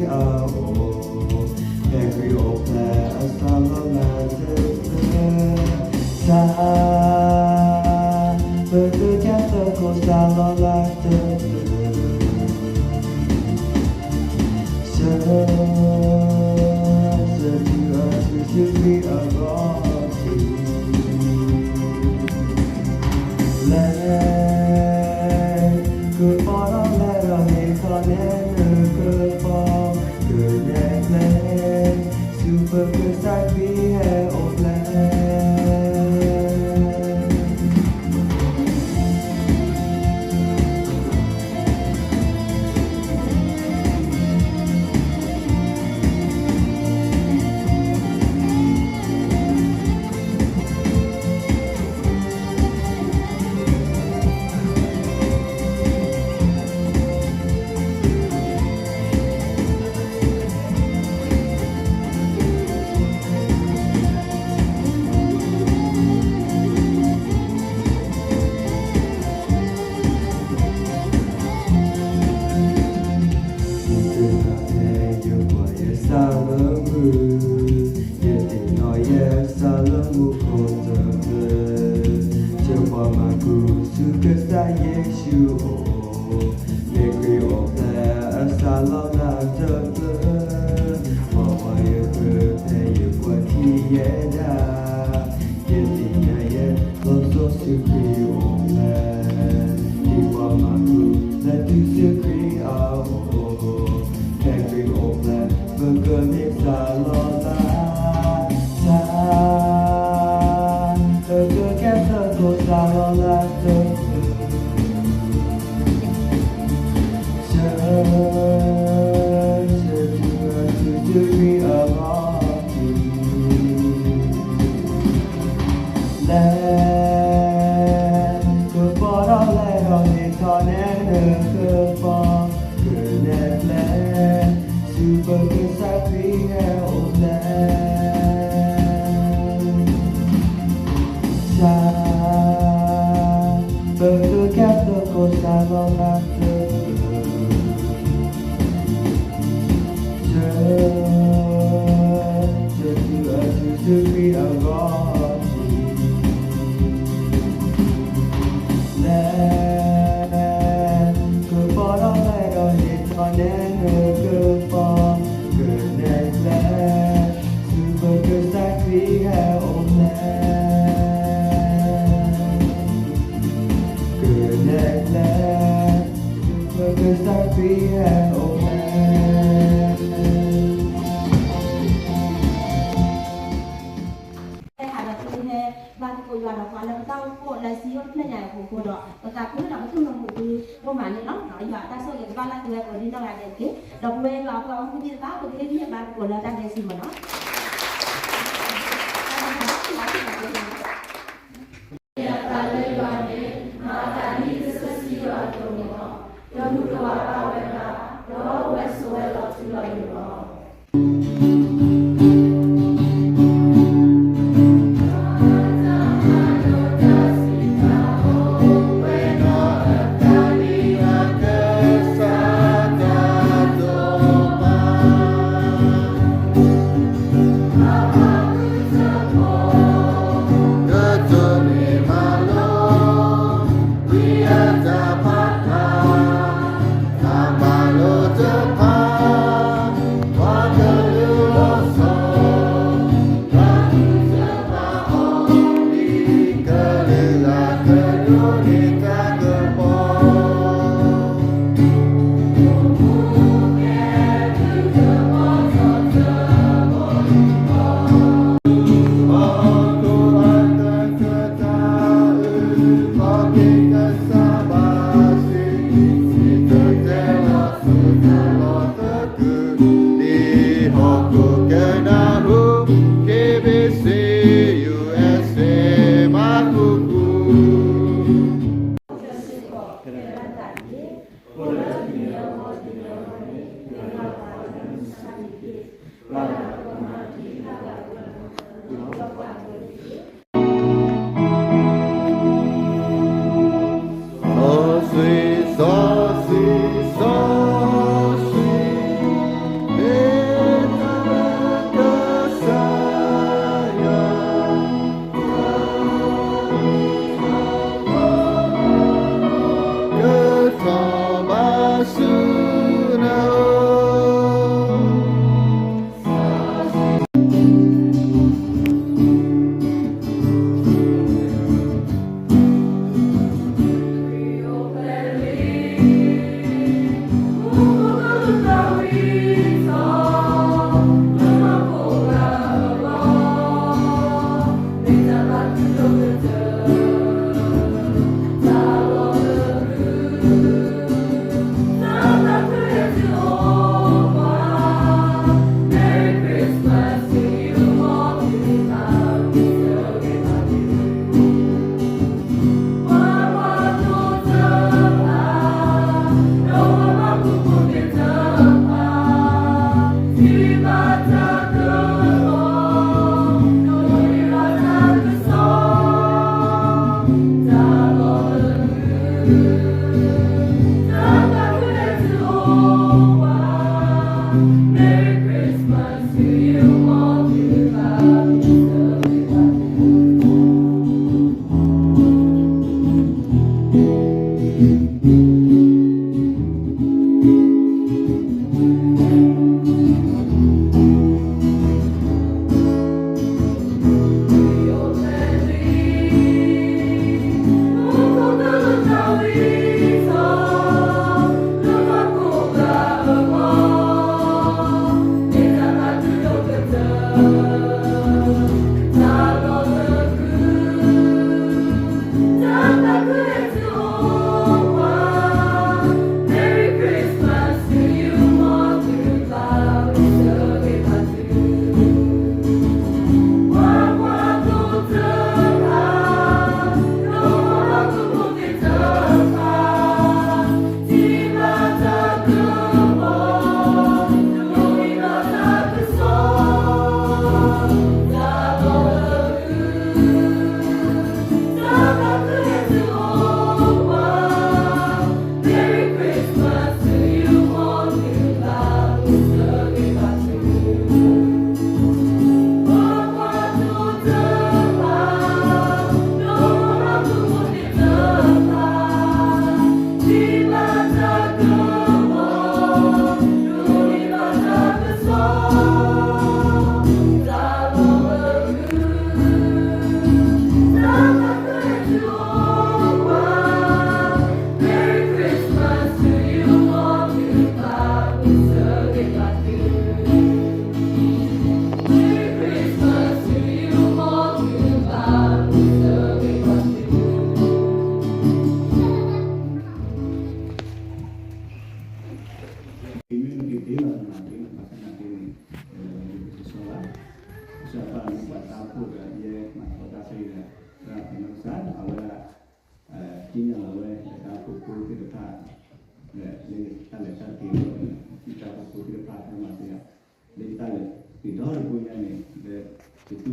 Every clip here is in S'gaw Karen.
အအိၣ်, ဖဲခရံာ်အိၣ်ဖျဲၣ်အစးလီၤလၢတၢ်သၢ, တၢ်, ပသုးကဲသကိးစးလီၤလၢတၢ်သၢ, ဆၢ, ဆၢတုၤအစုဆူခရံာ်အဂီၢ်တက့ၢ်. လဲၤ, ကပီၤထီၣ်လဲၤဒီးဟ့ၣ်ထီၣ်နဲနကပီၤ, ကနဲၣ်ကျဲ, ဆူပကစၢ်ခရံာ်ဟဲအိၣ်ဖျဲၣ်. ယသ့ၣ်နီၣ်ဖဲယကွၢ်ယစးလၢမုၢ်, ယသ့ၣ်နီၣ်ယစးလၢမူခိၣ်တဖျၢၣ်, ဆၢကွၢ်မၤကူဆူကစၢ်ယ့ၣ်ၡူးအအိၣ်, မ့ၢ်ခရံာ်အိၣ်ဖျဲၣ်အစးလီၤလၢတဖျၢၣ်, ပှၤပှၤယဃၢၤဖဲယကွၢ်ထံယဲဒၣ်, ယသ့ၣ်ညါယဲလီၤစီဆှံခရံာ်အိၣ်ဖျဲၣ်, ဒ်ပှၤမၤကူလၢတုၤဆူခရံာ်အအိၣ်, ဖဲခရံာ်အိၣ်ဖျဲၣ် ပကမ့ၢ်စးလီၤလၢ်, တၢ်, ပသုးကဲသကိးစးလီၤလၢတၢ်သၢ, ဆၢ, ဆၢတုၤအစုဆူခရံာ်အဂီၢ်တက့ၢ်. လဲၤ, ကပီၤထီၣ်လဲၤဒီးဟ့ၣ်ထီၣ်နဲနကပီၤ, ကနဲၣ်ကျဲ, ဆူပကစၢ်ခရံာ်ဟဲအိၣ်ဖျဲၣ်. တၢ်, ပသုးကဲသကိးစးလီၤလၢ်တက့ၢ်. ဆၢ, ဆၢတုၤအစုဆူခရံာ်အဂီၢ်တက့ၢ်. လဲၤ, ကပီၤထီၣ်လဲၤဒီးဟ့ၣ်ထီၣ်နဲနကပီၤ, ကနဲၣ်ကျဲ, ဆူပကစၢ်ခရံာ်ဟဲအိၣ်ဖျဲၣ်. ကနဲၣ်ကျဲ, ဆူပကစၢ်ခရံာ်ဟဲအိၣ်ဖျဲၣ်. ဖဲဟးဒီးသုဟဲဘါသကိးယွၤဒီးပှၤလၢပတၢ်အိၣ်ဖှိၣ်လၢစံယိၣ်တဖျၢၣ်ညါအံၤအဃိဒီး ပသးခုဒီးပတူၢ်လိာ်မုာ်သုဒိၣ်မးန့ၣ်လီၤ. ယွၤအတၢ်ဆိၣ်ဂ့ၤကဘၣ်လၢသုဝဲကိးဒံနီၢ်ဂၤဒဲးတက့ၢ်. ဒီးပဝဲယွၤအပှၤဂီၢ်မုၢ်သ့ၣ်တဖၣ် ပကဟ့ၣ်ဂံၢ်ဟ့ၣ်ဘါသကိးလၢတၢ်ဒဲးစံးမ့ၢ်နီၤ. ယသးလၢယွၤန့ၣ် မၤအသးဒ်ကစၢၢ်စံယိၣ်အသိးန့ၣ်လီၤ. တမုာ်တဝးဘၣ်ဝဲဘၣ်, ဒီးအိၣ်ဝဲဆိးဝဲလီၤထူလီၤယိာ်လီၤ.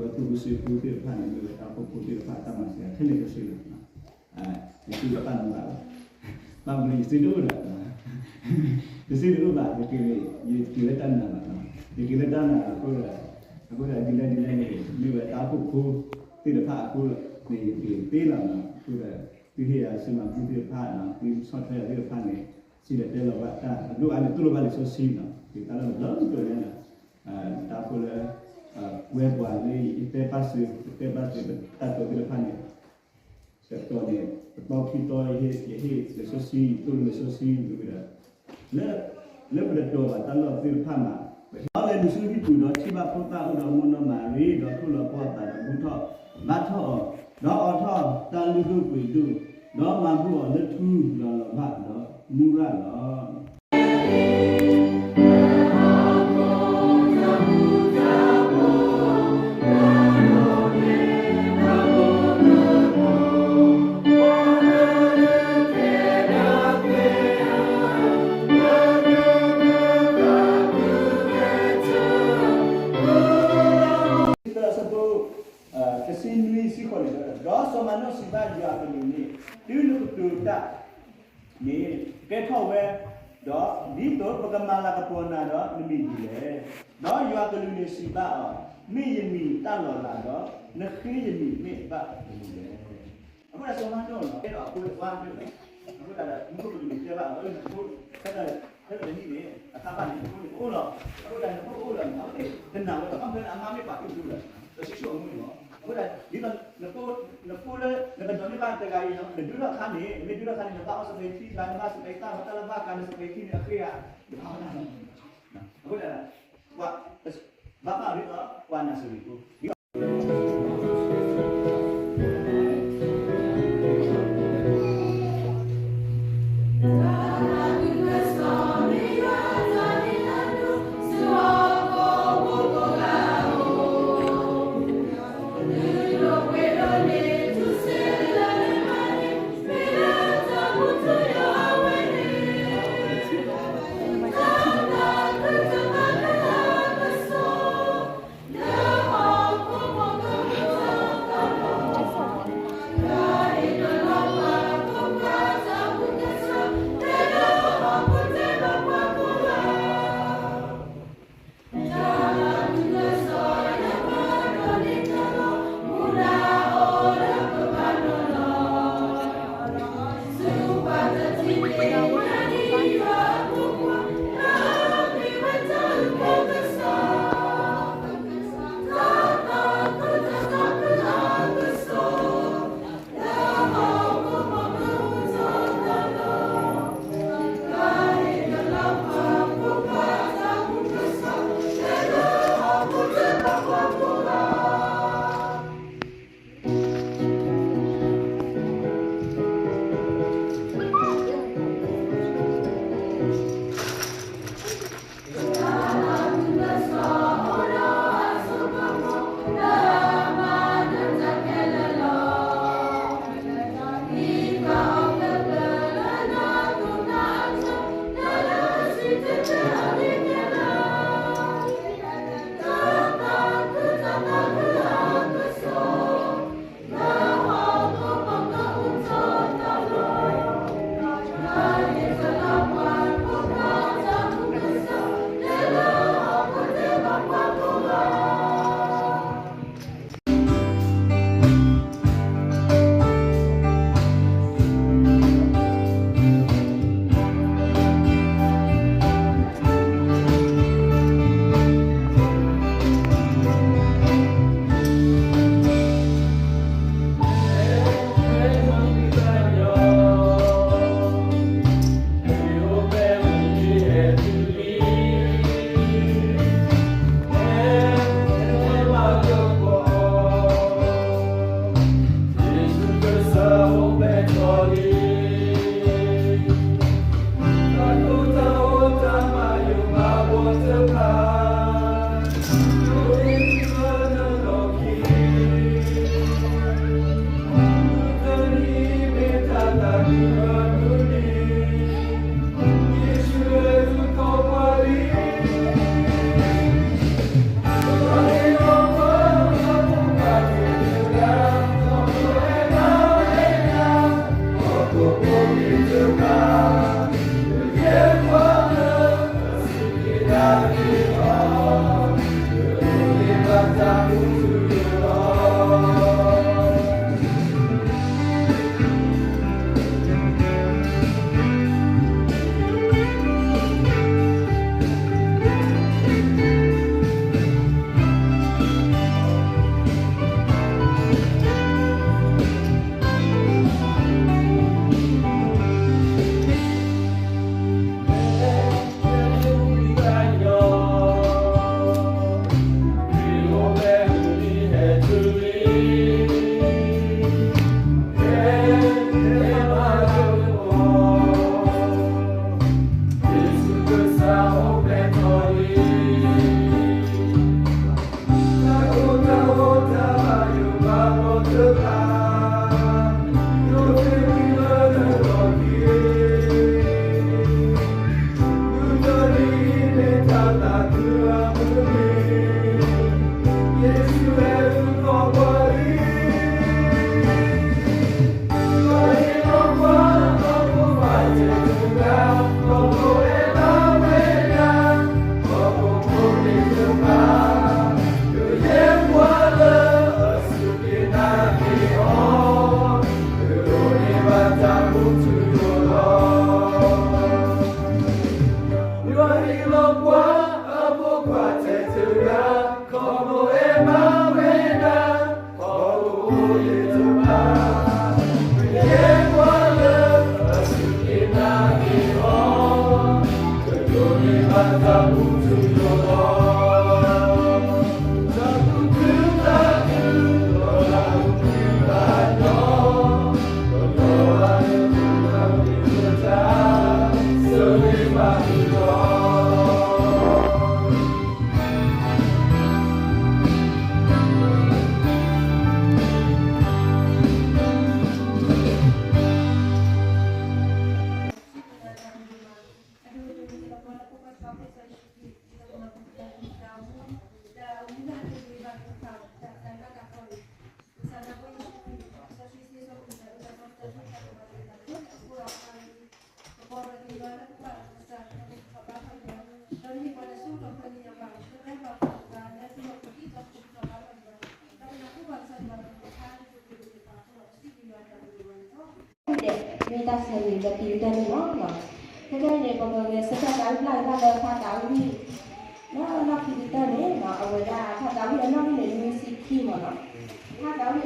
ဝဲသုးခိၣ်စ့ဖိသ့ၣ်တဖၣ်န့ၣ် မ့ၢ်ဝဲတၢ်အိၣ်ဖှိၣ်ဖိသ့ၣ်တဖၣ်တၢ်မၤစၢၤခဲလၢာ်ခဲဆ့လီၤ. ယစ့တပာ်နဘၣ်ဘၣ်, ဘၣ်မနုၤယစ့တအိၣ်ဒီး, ယစ့တအိၣ်ဘၣ်, ယက့ၤလၢတၢ်နာ်လီၤ, ယက့ၤလၢတၢ်နာ်လီၤအဃိဒီး, အဃိဒီးဒ်လဲၣ်ဒ်လဲၣ်န့ၣ် မ့ၢ်ဝဲတၢ်အိၣ်ဖှိၣ်ဖိသ့ၣ်တဖၣ်အဃိန့ၣ် ယက့ၤသ့လီၤနီၤ. အဃိဒီး သုဟ့ၣ်ယၤစ့မၤဘူၣ်သ့ၣ်တဖၣ်နီၤ, သုဆီၣ်ထွဲယၤသ့ၣ်တဖၣ်န့ၣ် စံၣ်တဲၤတဲလီၤဘၣ်တၢ်, အဒိၣ်အါန့ၣ်သိၣ်လိဘၣ်လံာ်စီဆှံနီၤ, က့ၤတၢ်လီၢ်တဘျီကဒီးညါနီၤ, တၢ်အိၣ်ဖှိၣ်လၢ ကွဲပှၤလၢယတဲဘၣ်စ့, ယတဲဘၣ်စ့တၢ်တိာ်သ့ၣ်တဖၣ်န့ၣ် တတီၤန့ၣ် တတီခံတီ ယဟ့ၣ်လံာ်စီဆှံ, ယသိၣ်လိလံာ်စီဆှံဝံၤဒီး လၢ လၢပတတီၤဘၣ်တၢ်လီၢ်သ့ၣ်တဖၣ်မး, ဒီးလဲၤနုာ်ဆူဟံၣ်ပူၤဒီးထံၣ်ဘၣ်ဖိသၣ်အိၣ်ဒီးအမိၢ်နီၢ်မၤရံ, ဒီးထိၣ်လီၤပှီၢ်အသးဒီးဘူၣ်ထီၣ်ဘါထီၣ်အီၤ, ဒီးအီထီၣ်တၢ်လုၢ်ဒိၣ်ပှ့ၤဒိၣ်, ဒီးမၤဘူၣ်အီၤလၢထူလီၤလီၤဘၣ်ဒီးမူရၣ်လီၤ. တဆံနွံ စံဃိးန့ၣ်, ဒီးစီၤမၤနိၣ်စံးဘၣ်ယွၤအကလူးန့ၣ်, တုၤနကတိၤတၢ် န့ၣ် ကဲထီၣ်ဝဲ, ဒီးဒ်သိးပကမၤလၤကပီၤနၤဒီးနမံၤဒ်လဲၣ်. ဒီးယွၤကလူးန့ၣ်စံးဘၣ်အီၤ, မ့ၢ်ယမံၤတၢ်လီၤလးဒီး, နဃ့ယမံၤမ့ၢ်ဘၣ်မနုၤလဲၣ်. အဃိဒီးစီၤမၤနိၣ်န့ၣ် အဲၣ်ဒိးအဖိတဝါဒၣ်, အဃိဒီးမူခိၣ်ကလူးန့ၣ်တဲဘၣ်အီၤ, နဖိ ဖဲတနံၣ်န့ၣ် အခါဘၣ်န့ၣ် နဖိန့၁ၣ်အိၣ်လီၤ. အဃိဒီးနဖိအိၣ်လီၤန့ၣ် အဝဲသ့ၣ်တနာ်ဝဲဘၣ်, ဘၣ်မနုၤလၢအမါမ့ၢ်ပာ်တ့ၢ်ဒိလီၤ, ဒီးဆံဆူအမူန့ၣ်လီၤ. အဃိဒီး ဒ်သိး နဖိလၢနကဒိးန့ၢ်ဘၣ်တဂၤအံၤန့ၣ် နဒုးထီၣ်အခါန့ၣ်, မ့ၢ်ဒုးထီၣ်အခါန့ၣ် နဘၣ်အီၣ်စပဲးထံတဂၤ, နဘၣ်စပဲးတၢ်, တၢ်လၢဘၣ်ကးန့ၣ် စပဲးထံန့ၣ်အဃ့ဧါ, ယဘၣ်ဝဲဒၣ်လီၤ. အဃိဒီး ပှၤဘၣ်ဘၣ်အီၤဒ်သိး ပှၤနၤစရ့းဖိ ဒဲး မ့ၢ်တၢ်ဆၢဂ့ၤလၢခံကတၢၢ်န့ၣ်လီၤ. ခဲကနံၣ်န့ၣ် ပကဂဲၤဆၢထၢၣ်တၢ်အုၣ်ဖျါဂ့ၤဖျါလၢဖါတၤဝံၣ် လၢလီၢ်ခံကတၢၢ်န့ၣ် အဝဲဒၣ်ဖါတၤဝံၣ်အနီၣ်ဂံၢ်န့ၣ် နွံဆံခံမ့ၢ်နီၤ. ဖါတၤဝံၣ်